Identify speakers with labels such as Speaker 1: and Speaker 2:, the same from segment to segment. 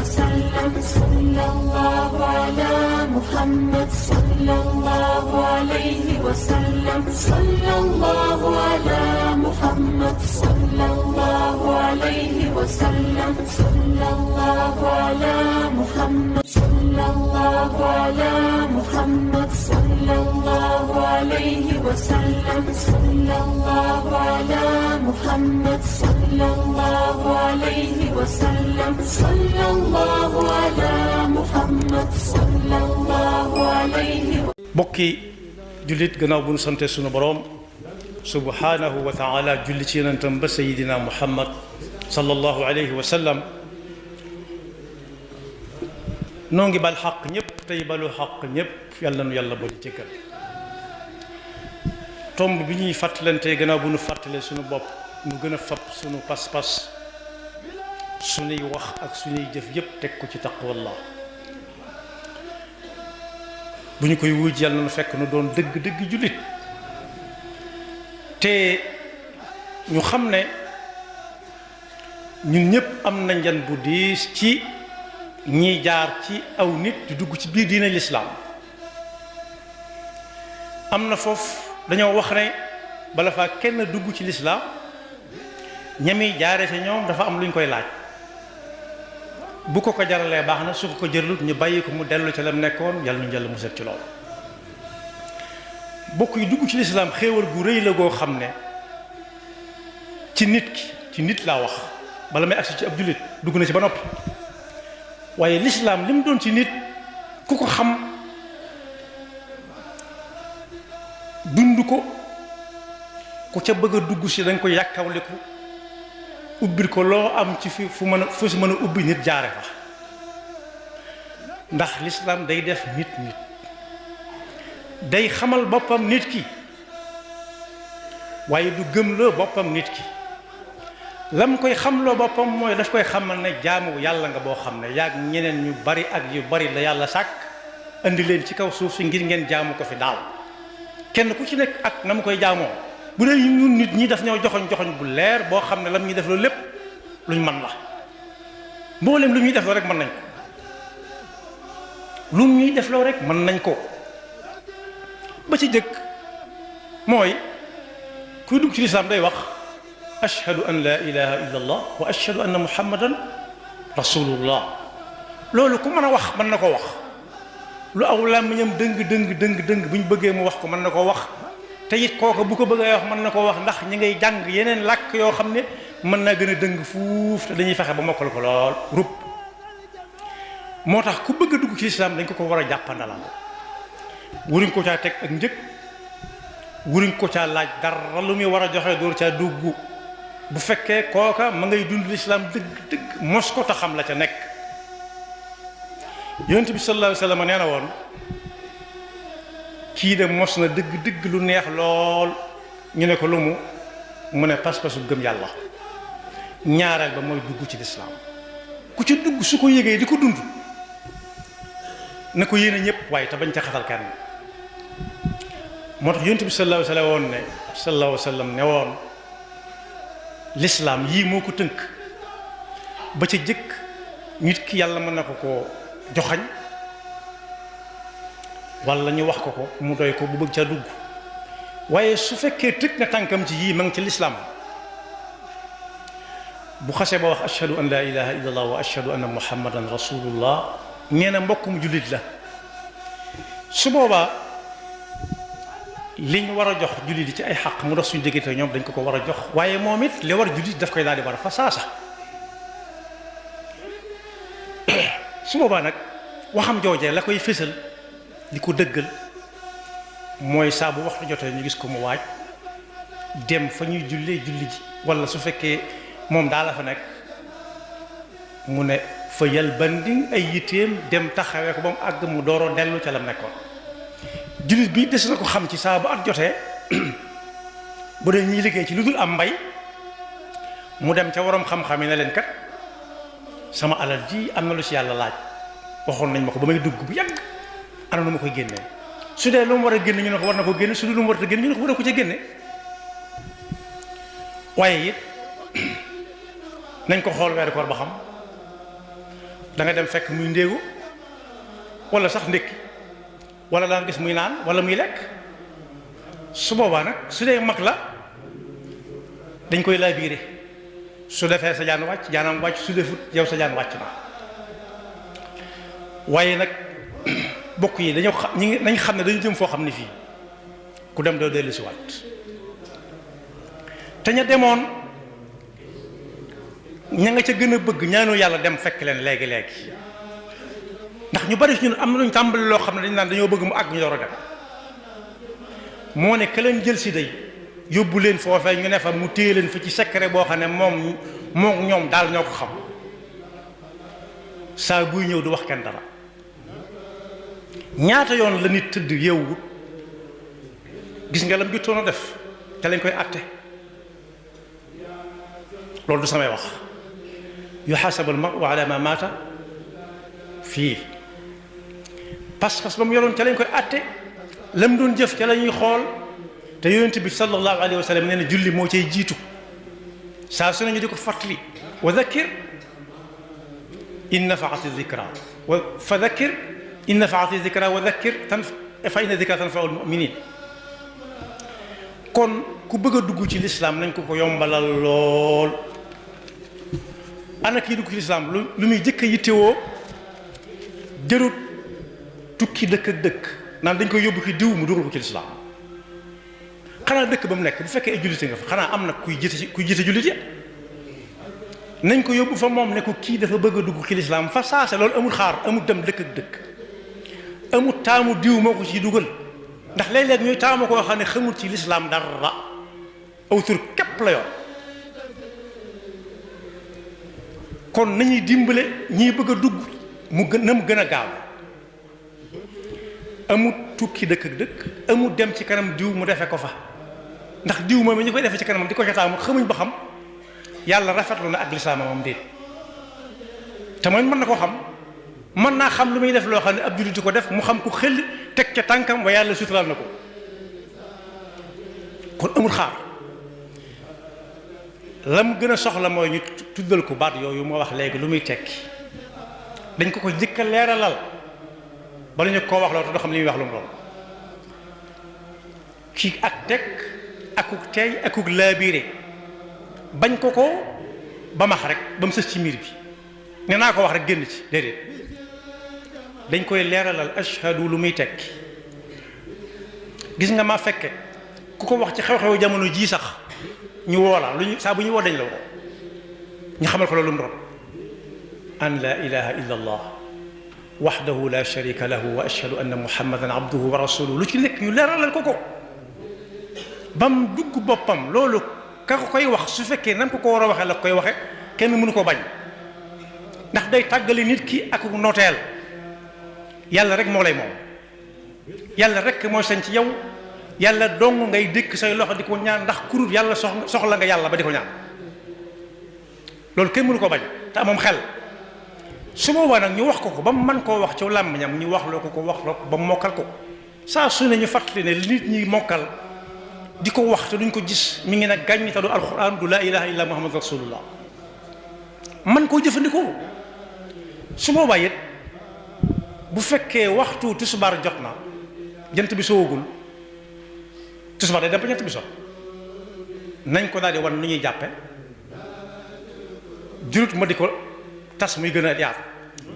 Speaker 1: وسلم صلى الله على محمد صلى الله عليه وسلم صلى الله على محمد صلى الله عليه وسلم صلى الله على محمد صلى الله على محمد صلى الله عليه وسلم صلى الله على محمد صلى الله عليه وسلم صلى الله على محمد صلى الله عليه
Speaker 2: bokki jullit gannaaw bu ñu sante sunu boroom subhanahu wa taala julli ci yonentam ba sayidina muhammad sallallahu alayhi wa sallam noo ngi bal xaq ñëpp tey balu xaq ñëpp yàlla nu yàlla boole jéggal tomb bi ñuy fàttalante gannaaw bu ñu fàttalee sunu bopp nu gën a fab sunu pas-pas sunuy wax ak sunuy jëf yëpp teg ko ci taqwallah bu ñu koy wuj yàlla na fekk nu doon dëgg-dëgg jullit te ñu xam ne ñun ñëpp am na njan bu diis ci ñiy jaar ci aw nit di dugg ci biir diine lislaam am na foofu dañoo wax ne bala faa kenn dugg ci lislaam ñami jaare ci ñoom dafa am lu ñu koy laaj bu ko jaralee baax na su ko jëralut ñu bàyyi ko mu dellu ci lam nekkoon yàlla ñu jàll mu set ci loolu bokk yi dugg ci lislaam xéewal gu rëy la goo xam ne ci nit ki ci nit laa wax bala may agsi ci ab jullit dugg na ci ba noppi waaye lislaam li mu doon ci nit ku ko xam dund ko ku ca bëgg a dugg si dañ ko yàkkawliku ubbil ko loo am ci fu si mën a ubbi nit jaare fa ndax lislaam day def nit day xamal boppam nit ki waaye du gëmloo boppam nit ki lam koy xamloo boppam mooy daf koy xamal ne jaamu yàlla nga boo xam ne yaag ñeneen ñu bari ak yu bari la yàlla sàkk indi leen ci kaw suuf si ngir ngeen jaamu ko fi daal kenn ku ci nekk ak na mu koy jaamoo bu dee ñun nit ñi daf ñoo joxoñ bu leer boo xam ne lam ñuy def loolu lépp luñ mën la mboolem lu ñuy def loo rek mën nañ ko lu ñuy def loo rek mën nañ ko ba ci jëkk mooy kuy dugg ci lislaam day wax ashhadu an la ilaha illa allah wa ashhadu anna muhammadan rasulullah loolu ku mën a wax mën na ko wax lu aw làmmiñam dëng bu ñu bëggee mu wax ko mën na ko wax te it kooku bu ko bëggee wax mën na ko wax ndax ñi ngay jàng yeneen làkk yoo xam ne mën naa gën a dëng fuuf te dañuy fexe ba mokkal ko lool rub moo tax ku bëgg a dugg ci lislaam dañ ko war a jàppandalal wuruñ ko caa teg ak njëg wuruñ ko caa laaj dara lu muy war a joxe door caa dugg bu fekkee kooka ma ngay dund lislaam dëgg mos ko ta xam la ca nekk yonent bi sallallahu alayhi wa sallam nee na woon kii de mos na dëgg lu neex lool ñu ne ko lu mu ne pas-pasu gëm yàlla ñaareel ba mooy dugg ci lislaam ku ci dugg su ko yëgee di ko dund na ko yéene ñëpp waaye te bañ ca xatal kenn moo tax yonent bi sallallahu alayhi wa sallam ne woon lislaam yii moo ko tënk ba ca jëkk nit ki yàlla mën na ko koo joxañ walla ñu wax ko mu doy ko bu bëgg caa dugg waaye su fekkee tëj na tànkam ci yii ma ngi ci lislaam bu xasee ba wax ashhadu an la ilaha illa allah wa ashhadu anna muhammadan rasulullah nee na mbokkum jullit la su boobaa li ñu war a jox jullit yi ci ay xaq mu dox suñu diggante ñoom dañ ko war a jox waaye moom it li war jullit daf koy daal di war a fa saasa su boobaa nag waxam joojee la koy fésal di ko dëggal mooy saa bu waxtu jotee ñu gis ko mu waaj dem fa ñuy jullee julli ji walla su fekkee moom daa la fa nekk mu ne fa yal bandi ay yitteem dem taxawee ko ba mu àgg mu dooroo dellu ca la nekkoon jullit bi des na ko xam ci saa bu at jotee bu dee ñuy liggéey ci lu dul am mbay mu dem ca waroom xam-xam yi ne leen kat sama alal ji am na lu ci yàlla laaj waxoon nañ ma ko ba may dugg bu yàgg ana nu ma koy génnee su dee lu mu war a génne ñu ne ko war na ko génne su dee lu mu war a génne ñu ne ko war a ko ca génne waaye it nañ ko xool weeru koor ba xam da nga dem fekk muy ndéegu wala sax ndékki wala da nga gis muy naan wala muy lekk su boobaa nag su dee mag la dañ koy laabiire su defee sa jaan wàcc jaanam wàcc su defut yow sa jaan wàcc na waaye nag bokk yi dañoo xam nañ xam ne dañu jëm foo xam ne fii ku dem doo dellu si waat te ña demoon ña nga ca gën a bëgg ñaanu yàlla dem fekk leen léegi ndax ñu bari ñun am na luñ tàmbali loo xam ne dañ naan dañoo bëgg mu àgg ñu door a dem moo ne ka leen jël si day yóbbu leen foofee ñu ne fa mu téye leen fa ci secret boo xam ne moom ñoom daal ñoo ko xam saa buy ñëw du wax kenn dara ñaata yoon la nit tëdd yeewut gis nga lam jottoon a def te lañ koy àtte loolu du samay wax yuxaasabu al-mar'u ala ma maata fii pas-pas ba mu yoroon ca lañ koy àtte lam doon jëf ca la ñuy xool te yonent bi sallallahu alayhi wa sallam nee na julli moo cay jiitu saa su ne ñu di ko fàttali wa dhakkir in nafaati dhikra fa dhakkir in nafaati dhikra wa dhakkir fa inna dhikra tanfa'u al-mu'minin kon ku bëgg a dugg ci lislaam nañ ko yombalal lool ana kii dugg ci lislaam lu muy jëkk a yittewoo jërut tukki dëkk ak dëkk naan dañ koy yóbbu ki diw mu dugal ko ci lislaam xanaa dëkk ba mu nekk bu fekkee ay jullite nga fa xanaa am na kuy jiite jullit ya nañ ko yóbbu fa moom ne ko kii dafa bëgg a dugg ci lislaam fa saase loolu amul xaar amul dem dëkk ak dëkk amul taamu diw moo ko ci dugal ndax léeg-léeg ñuy taamu koo xam ne xamul ci lislaam dara aw tur képp la yor kon nañuy dimbale ñiy bëgg a dugg mu gën a gaaw amul tukki dëkk ak dëkk amul dem ci kanam diw mu defe ko fa ndax diw moom ñu koy defee ci kanamam di ko ca taamu xamuñ ba xam yàlla rafetlu na ak lislaama moom déet te mooy mën na koo xam mën naa xam lu muy def loo xam ne ab jullit di ko def mu xam ko xel teg ca tànkam wa yàlla suturaal na ko kon amul xaar la mu gën a soxla mooy ñu tuddal ko baat yooyu moo wax léegi lu muy tekki dañ ko jëkka leeralal bala ñu koo wax loolu te doo xam li muy wax lu mu doon ci ak teg akuk teey akuk laabiire bañ ko ba max rek ba mu sës ci miir bi ne naa ko wax rek génn ci déedéet dañ koy leeralal ashhadu lu muy tekki gis nga ma fekke ku ko wax ci xew-xewu jamono jii sax ñu woola lu ñu saa bu ñu woo dañ la woo ñu xamal ko loolu mu doon an la ilaha illa allah wahdahu la sharika lahu wa ashhadu anna muhammadan abduhu wa rasuluhu lu ci nekk ñu leeralal ko bam dugg boppam loolu ka ko koy wax su fekkee nam ko war a waxee la koy waxe kenn mënu ko bañ ndax day tàggale nit ki ak noteel yàlla rek moo lay moom yàlla rek mooy sañ ci yow yàlla dong ngay dékk say loxo di ko ñaan ndax kurut yàlla soxla nga yàlla ba di ko ñaan loolu kenn mënu ko bañ te amoom xel su boobaa nag ñu wax ko ba mu mën koo wax ci làmmiñam ñu wax loo ko wax loo ko ba mu mokkal ko saa su ne ñu fàttali ne nit ñi mokkal di ko wax te duñ ko gis mi ngi nag gàññi te du alquran du laa ilaha illa muhammad rasulullah man koo jëfandikoo su boobaa it bu fekkee waxtu tisbaar jot na jant bi soowagul tisbaar day dem ba jant bi so nañ ko daal di wan nu ñuy jàppe jurut ma di ko tas muy gën a yaatu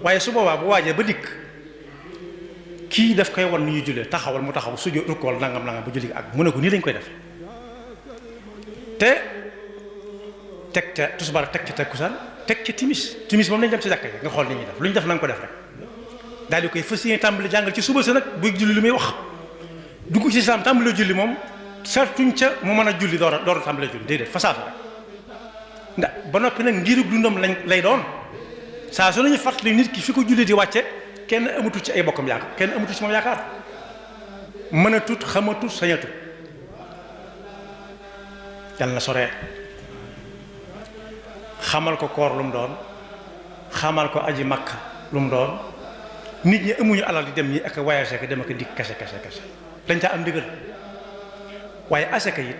Speaker 2: waaye su boobaa bu waajee ba dikk kii daf koy wan nu ñuy jullee taxawal mu taxaw su rukkool nangam bu julli ak mu ne ko nii lañ koy def te teg ca tisbaar teg ca takkusaan teg ca timis moom lañ dem ci jàkka nga xool ni ñuy def lu ñu def na nga ko def rek daal di koy fas yéene tàmbali jàngal ci suba sa nag buy julli lu muy wax dugg ci islam tàmbali julli moom sartuñ ca mu mën a julli door a tàmbali julli déedéet fasaatu rek ndax ba noppi nag ngirug dundam lay doon saa su nañu fàttali nit ki fi ko julli di wàcce kenn amatut ci ay bokkam yaakaar kenn amatut ci moom yaakaar mën a tut xamatut sañatut yàlla na soree xamal ko koor lu mu doon xamal ko aji makka lu mu doon nit ñi amuñu alal di dem ñi ak voyage ak dem ak dikk kese dañ caa am ndigal waaye asaka it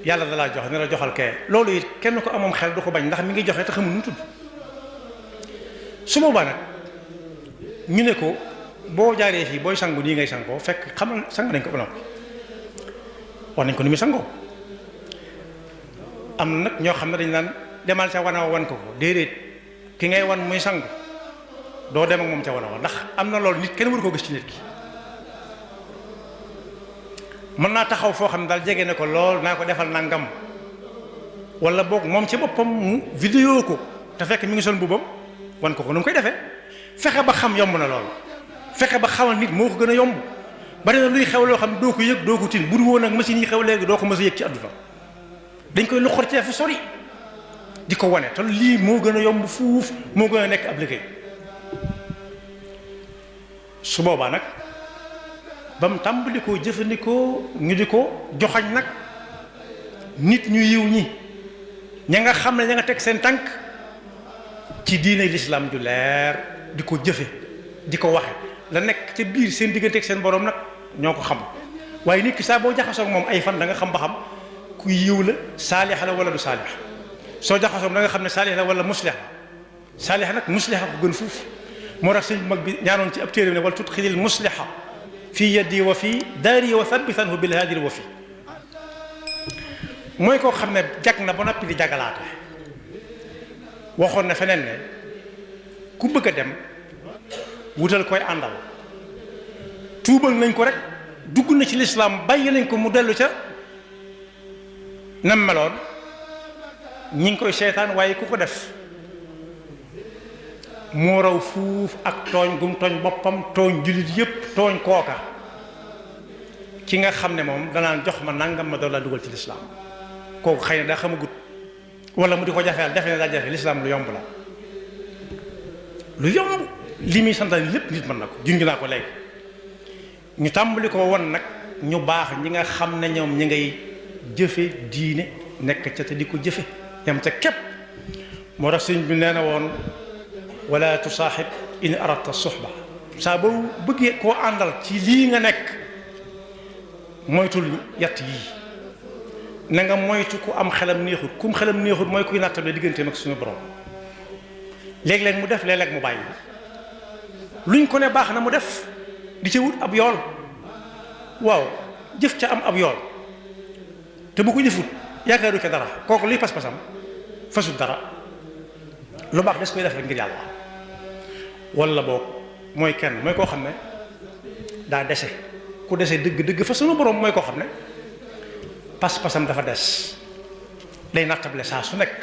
Speaker 2: yàlla da laa jox ne la joxal kee loolu it kenn ko amoom xel du ko bañ ndax mi ngi joxe te xamul nu mu tudd su boobaa nag ñu ne ko boo jaaree fii booy sangu nii ngay sangoo fekk xamal sang nañ ko ba noppi wax nañ ko ni muy sangoo am na nag ñoo xam ne dañ naan demal ca wana wan ko déedéet ki ngay wan muy sangu doo dem ak moom ca wana wa ndax am na loolu nit kenn waru koo gis ci nit ki mën naa taxaw foo xam ne daal jege ne ko lool naa ko defal nangam wala boog moom ci boppam mu vidéo ko te fekk mi ngi sol mbubbam wan ko nu mu koy defee fexe ba xam yomb na lool fexe ba xamal nit moo ko gën a yomb bari na luy xew loo xam ne doo ko yëg doo ko tin bu dul woon ak machine yi xew léegi doo ko mës a yëg ci àdduna dañ koy loxor ci fu sori di ko wane te lii moo gën a yomb fuuf moo gën a nekk ab liggéey su boobaa nag ba mu tàmbali koo jëfandikoo ñu di ko joxañ nag nit ñu yiw ñi ña nga xam ne ña nga teg seen tànk ci diine lislaam ju leer di ko jëfe di ko waxe la nekk ca biir seen diggante ak seen borom nag ñoo ko xam waaye nit ki saa boo jaxasoo ak moom ay fan da nga xam ba xam ku yiw la saalix la wala du saalix soo jaxasoo da nga xam ne saalix la wala muslix la saalix nag muslixa ko gën fuuf moo tax sëñ bu mag bi ñaanoon ci ab téere bi ne wala tudxilil muslixa fii yaddi wa fii daari wa thabbitanhu bil haadil wa fii mooy koo xam ne jag na ba noppi di jagalaate waxoon na feneen ne ku bëgg a dem wutal koy àndal tuubal nañ ko rek dugg na ci lislaam bàyyi nañ ko mu dellu ca nam meloon ñi ngi koy seetaan waaye ku ko def moo raw fuuf ak tooñ gum tooñ boppam tooñ jullit yépp tooñ kooka ki nga xam ne moom danaan jox ma nangam ma doon laa dugal ci lislaam kooku xëy na daa xamagut wala mu di ko jafeel defe ne daa jafe lislaam lu yomb la lu yomb li muy santaane lépp nit mën na ko junj naa ko léegi ñu tàmbali ko won nag ñu baax ñi nga xam ne ñoom ñi ngay jëfe diine nekk ca te di ko jëfe yam ca képp moo tax sëñ bi nee na woon wala tusaaxib in aradta suxba saa boo bëggee koo àndal ci lii nga nekk moytul yatt yii na nga moytu ku am xelam neexut kum xelam neexut mooy kuy nattable digganteem ak suñu borom léeg-léeg mu def léeg-léeg mu bàyyi luñ ko ne baax na mu def di ca wut ab yool waaw jëf ca am ab yool te bu ko jëfut yaakaaru ca dara kooku luy pas-pasam fasut dara lu baax des koy def rek ngir yàlla wala boog mooy kenn mooy koo xam ne daa dese ku dese dëgg-dëgg fa sunu borom mooy koo xam ne pas-pasam dafa des day nattable saa su nekk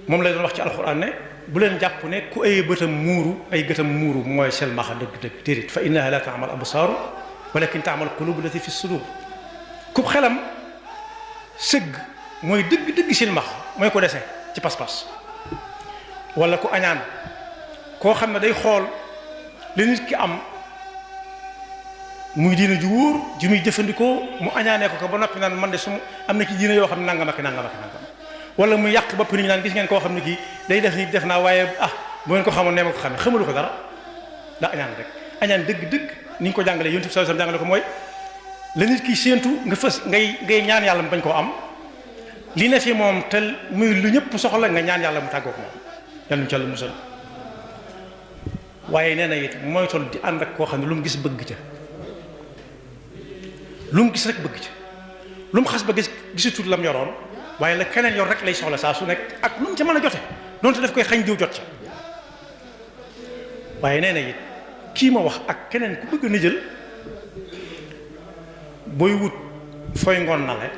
Speaker 2: moom lay doon wax ci alxuraan ne bu leen jàpp ne ku ay bëtam muuru ay gëtam muuru mooy selmaxa dëgg-dëgg déedéet fa innaha la taamal absaaru walakin taamal qulubu lati fi sudur ku xelam sëgg mooy dëgg-dëgg selmaxa mooy ko dese ci pas-pas wala ku añaan koo xam ne day xool li nit ki am muy diina ju wóor ju muy jëfandikoo mu añaanee ko ba noppi naan man de su am na ci diina yoo xam ne nangam ak nangam ak nangam wala muy yàq bopp nit ñi naan gis ngeen koo xam ne kii day def ni def naa waaye bu ngeen ko xamoon nee ma ko xamee xamalu ko dara daa añaan rek añaan dëgg-dëgg ni ñu ko jàngalee yonent bi sallallahu alayhi wasallam jàngale ko mooy la nit ki séentu nga fës ngay ñaan yàlla mu bañ koo am li ne fi moom te muy lu ñëpp soxla nga ñaan yàlla mu tàggoog moom yàlla ñu ca lu musal waaye nee na it mooy toll di ànd ak koo xam ne lu mu gis bëgg ca lu mu gis rek bëgg ca lu mu xas ba gisatut lam yoroon waaye la keneen yor rek lay soxla saa su nekk ak lu mu ca mën a jote doonte daf koy xañ diw jot ca waaye nee na it kii ma wax ak keneen ku bëgg na jël booy wut fooy ngoon na la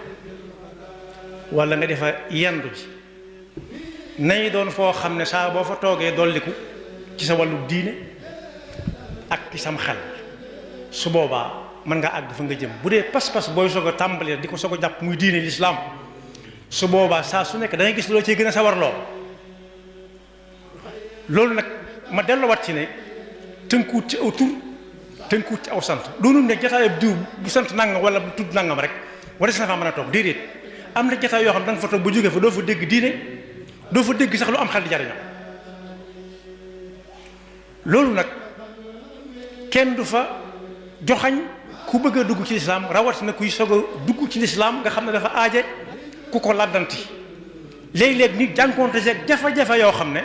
Speaker 2: wala nga defa yendu ji nay doon foo xam ne saa boo fa toogee dolliku ci sa wàllu diine ak ci sam xel su boobaa mën nga àgg fa nga jëm bu dee pas-pas booy soog a tàmbalee di ko soog a jàpp muy diine lislaam su boobaa saa su nekk da ngay gis loo cee gën a sawar loolu nag ma delluwaat ci ne tënkuwut ci aw tur tënkuwut ci aw sant doonul ne jataayab diw bu sant nangam wala bu tudd nangam rek wala si na faa mën a toog déedéet am na jataay yoo xam da nga fa toog ba jógee fa doo fa dégg diine doo fa dégg sax lu am xel di jariñoo loolu nag kenn du fa joxañ ku bëgg a dugg ci lislaam rawatina kuy soog a dugg ci lislaam nga xam ne dafa aaje ku ko laddanti léeg-léeg nit jànkoonte seeg jafe-jafe yoo xam ne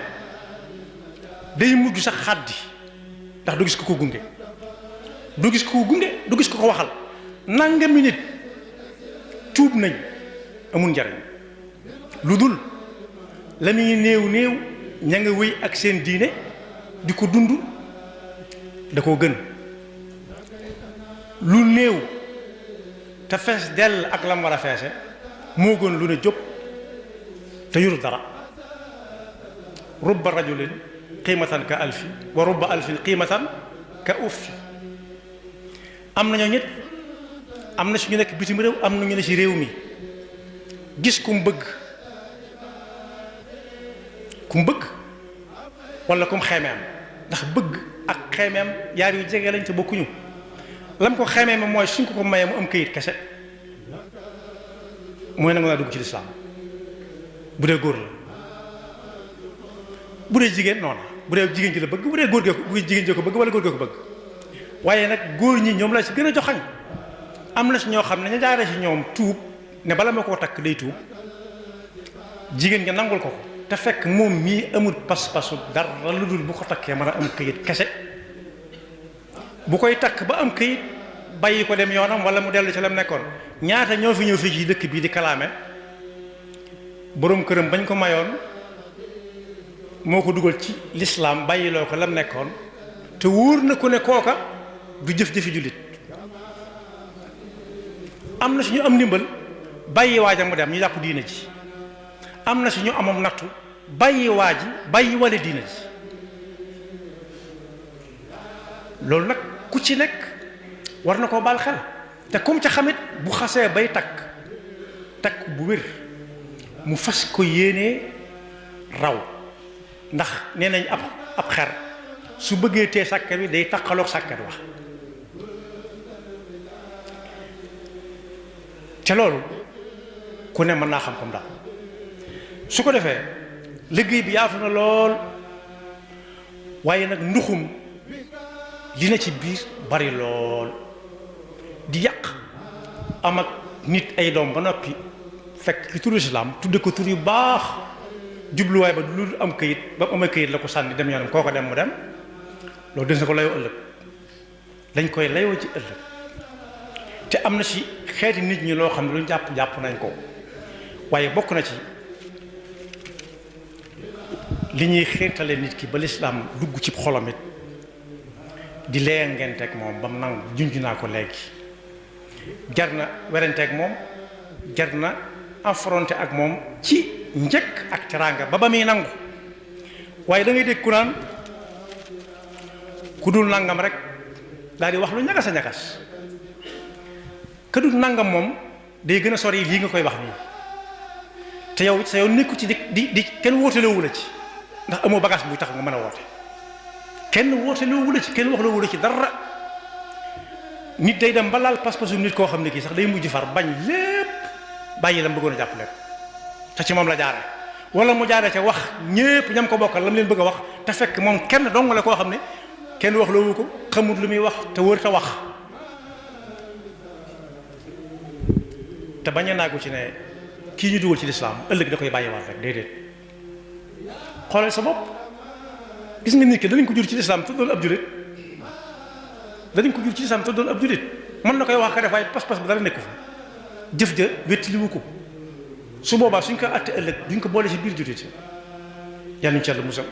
Speaker 2: day mujj sax xaddi ndax du gis ko gunge du gis ko gunge du gis ko waxal nangami nit tuub nañ amul njariñ lu dul la muy néew néew ña nga wéy ak seen diine di ko dund da koo gën lu néew te fees dell ak lam war a feese moo gën lu ne jóg te yorul dara rubba rajulin qiimatan ka alfi wa rubba alfin qiimatan ka uffi am na ñoo ñett am na si ñu nekk bitim réew am na ñu ne si réew mi gis ku mu bëgg wala ku mu xeemeem ndax bëgg ak xeemeem yaar yu jege lañ te bokkuñu lam ko xeemeem mooy suñ ko mayee mu am këyit kese mooy nangu naa dugg ci lislaam bu dee góor la bu dee jigéen noonu bu dee jigéen ji la bëgg bu dee góor gee bu jigéen ji ko bëgg wala góor gee ko bëgg waaye nag góor ñi ñoom la ci gën a joxañ am na si ñoo xam ne ñu jaaree si ñoom tuub ne bala ma koo takk day tuub jigéen nga nangul ko te fekk moom mii amul pas-pasu dara lu dul bu ko takkee mën a am këyit kese bu koy takk ba am këyit bàyyi ko dem yoonam wala mu dellu ci lam nekkoon ñaata ñoo fi ñëw fii ci dëkk bii di kalaame boroom këram bañ ko mayoon moo ko dugal ci lislaam bàyyiloo ko lam nekkoon te wóor na ku ne kooka du jëf-jëfi jullit am na si ñu am ndimbal bàyyi waaja mu dem ñu jàpp diina ji am na si ñu amoon nattu bàyyi waa ji bàyyi wale diina ji loolu nag ku ci nekk war na koo baal xel te comme ca xamit bu xasee bay takk bu wér mu fas ko yéenee raw ndax nee nañ ab xer su bëggee tee sàkket wi day taqaloog sàkket wax ca loolu ku ne mën naa xam comme daal su ko defee liggéey bi yaatu na lool waaye nag nduxum li na ci biir bari lool di yàq am ak nit ay doom ba noppi fekk ci turu islaam tudde ko tur yu baax jubluwaay ba lu am këyit ba mu amee këyit la ko sànni dem yoonam kooko dem mu dem loolu dina ko layoo ëllëg dañ koy layoo ci ëllëg te am na ci xeeti nit ñi loo xam ne lu jàpp nañ ko waaye bokk na ci li ñuy xiirtale nit ki ba lislaam dugg ci xolam it di lee ngenteeg moom ba mu nangu junj naa ko léegi jar na werenteeg moom jar na affronté ak moom ci njëkk ak teraanga ba muy nangu waaye da ngay dégg ku naan ku dul nangam rek daal di wax lu ñagas a ñagas ku dul nangam moom day gën a sori lii nga koy wax nii te yow sa yow nekku ci di kenn wóoteloowu la ci ndax amoo bagage buy tax nga mën a woote kenn wooteloowu la ci kenn wax loowu la ci dara nit day dem ba laal pas-pasu nit koo xam ne kii sax day mujj far bañ lépp bàyyi la mu bëggoon a jàpp lépp te ci moom la jaare wala mu jaare ca wax ñépp ñam ko bokkal la mu leen bëgg a wax te fekk moom kenn dong la koo xam ne kenn wax loowu ko xamut lu muy wax te wër te wax te bañ a naagu ci ne kii ñu dugal ci lislaam ëllëg da koy bàyyiwaat rek déedéet xoolal sa bopp gis nga nit ki danañ ko jur ci lislaam te doon ab julit danañ ko jur ci lislaam te doon ab julit mën na koy wax ka def waaye pas-pas bi dara nekku fa jëf ja wettiliwu ko su boobaa suñ ko àtte ëllëg duñ ko boole ci biir julit yàlla ñu ci yàlla musal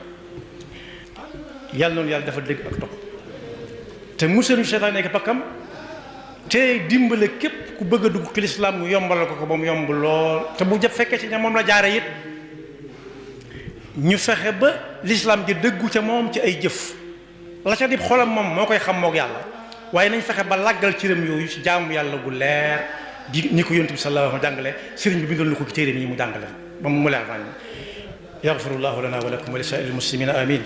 Speaker 2: yàlla noonu yàlla dafa dégg ak topp te musal ñu seytaan nekk pakkam te dimbale képp ku bëgg a dugg ci lislaam mu yombalal ko ba mu yomb lool te bu jëf fekkee ci ña moom la jaare it ñu fexe ba lislaam ji dëggu ca moom ci ay jëf la ca dib xolam moom moo koy xam mook yàlla waaye nañ fexe ba làggal cëram yooyu ci jaamu yàlla gu leer di ni ko yonent bi sallallahu alayhi wa sallam jàngale sëriñ bi bindoon na ko ci téere yi mu jàngale ba mu leer nañ yaxfirullahu lana wa lakum wa li saa'iril muslimina amin